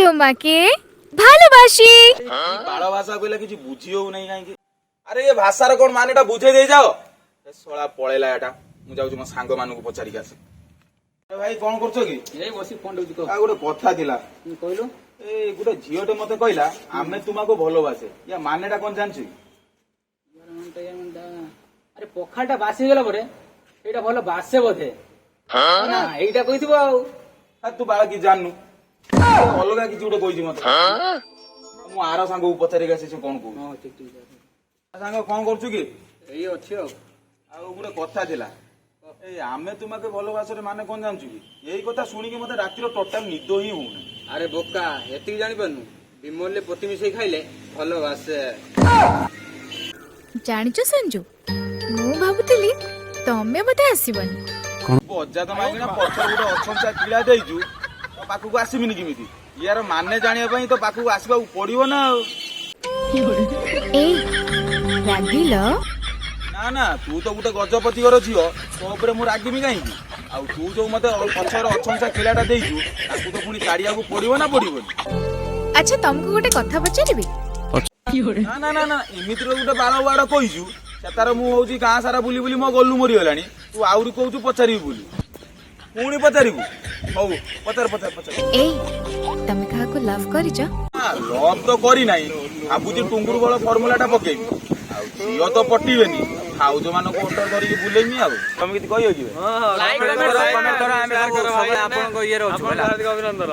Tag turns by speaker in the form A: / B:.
A: তোমাকে ভালোবাসি।
B: ବାଳ ଭାଷା କହିଲା, କିଛି ବୁଝି ହଉନାହିଁ କାହିଁକି? ଆରେ, ଏ ଭାଷାର କଣ ମାନେଟା ବୁଝେଇ ଦେଇ ଯାଅ। ଏ ଶଳା ପଳେଇଲା ଏଟା। ମୁଁ ଯାଉଛି, ମୋ ସାଙ୍ଗ ମାନଙ୍କୁ ପଚାରିକି ଆସେ। ଆରେ ଭାଇ, କଣ କରୁଛ କି?
C: ଏଇ ବସି ଫୋନ ଦଉଛି, କହ।
B: ଆଉ ଗୋଟେ କଥା ଥିଲା।
C: କହିଲୁ।
B: ଏ ଗୋଟେ ଝିଅଟେ ମତେ କହିଲା, "ଆମେ ତୁମକୁ ଭାଲୋବାସେ", ୟା ମାନେଟା କଣ ଜାଣିଛୁ କି?
C: ଆରେ, ପଖାଳଟା ବାସି ହେଇଗଲା ପରେ ସେଇଟା ଭଲ ବାସେ ବୋଧେ ନା, ଏଇଟା କହିଥିବ ଆଉ।
B: ଆ, ତୁ ବାଳ କିଛି ଜାଣିନୁ। ଅଲଗା କିଛି ଗୋଟେ କହିଛି ମତେ। ମୁଁ ଆର ସାଙ୍ଗକୁ ପଚାରିକି ଆସେ, ସେ କଣ କହୁଛି।
C: ହଁ, ଠିକ ଠିକ।
B: ସାଙ୍ଗ, କଣ କରୁଛୁ କି?
C: ଏଇ ଅଛି ଆଉ।
B: ଆଉ ଗୋଟେ କଥା ଥିଲା। ଏଇ "ଆମେ ତୁମକୁ ଭାଲୋବାସେ"ରେ ମାନେ କଣ ଜାଣିଛୁ କି? ଏଇ କଥା ଶୁଣିକି ମତେ ରାତିର ଟୋଟାଲ ନିଦ ହିଁ ହଉନି।
C: ଆରେ ବୋକା, ଏତିକି ଜାଣିପାରୁନୁ? ବିମଲରେ ପୋତି ମିଶେଇ ଖାଇଲେ ଭଲ ବାସେ।
A: ଜାଣିଛ ସଞ୍ଜୁ, ମୁଁ ଭାବୁଥିଲି ତମେ ବୋଧେ ଆସିବନି।
B: ଅଜା ତ ମାଗିନା, ପଛରେ ଗୋଟେ ଅଛଞ୍ଚା କିଳା ଦେଇଛୁ, ତୋ ପାଖକୁ ଆସିବିନି କେମିତି? ୟାର ମାନେ ଜାଣିବା ପାଇଁ ତୋ ପାଖକୁ ଆସିବାକୁ ପଡିବ ନା ଆଉ।
A: ଏଇ, ରାଗିଲ?
B: ନା ନା, ତୁ ତ ଗୋଟେ ଗଜପତି ଘର ଝିଅ, ତୋ ଉପରେ ମୁଁ ରାଗିବି କାହିଁକି? ଆଉ ତୁ ଯୋଉ ମତେ ପଛରେ ଅଛଞ୍ଚା କିଳାଟା ଦେଇଛୁ, ତାକୁ ତ ପୁଣି କାଢିବାକୁ ପଡିବ ନା ପଡିବନି?
A: ଆଚ୍ଛା, ତମକୁ ଗୋଟେ କଥା ପଚାରିବି।
B: ନା ନା ନା ନା, ଏମିତିରେ ଗୋଟେ ବାଳ ୱାଡ କହିଛୁ, ସେ ତାର ମୁଁ ହଉଛି ଗାଁ ସାରା ବୁଲି ବୁଲି ମୋ ଗଲୁ ମରିଗଲାଣି। ତୁ ଆହୁରି କହୁଛୁ ପଚାରିବି ବୋଲି, ପୁଣି ପଚାରିବୁ? ହଉ, ପଚାର ପଚାର ପଚାର।
A: ଏଇ, ତମେ କାହାକୁ ଲଭ୍ କରିଛ?
B: ଲଭ୍ ତ କରିନାହିଁ, ଭାବୁଛି ଟୁଙ୍ଗୁରୁ ବଳ ଫର୍ମୁଲା ଟା ପକେଇବି। ଆଉ ଝିଅ ତ ପଟିବେନି, ଭାଉଜ ମାନଙ୍କୁ ଓଟ ଧରିକି ବୁଲେଇମି। ଆଉ ତମେ କିଛି କହିବ କି?
C: ଲାଇକ୍ କମେଣ୍ଟ କର, ଆମେ ସବୁ ଆପଣଙ୍କ ଇଏରେ ଅଛୁ ହେଲା।
D: ଅଭିନନ୍ଦନ।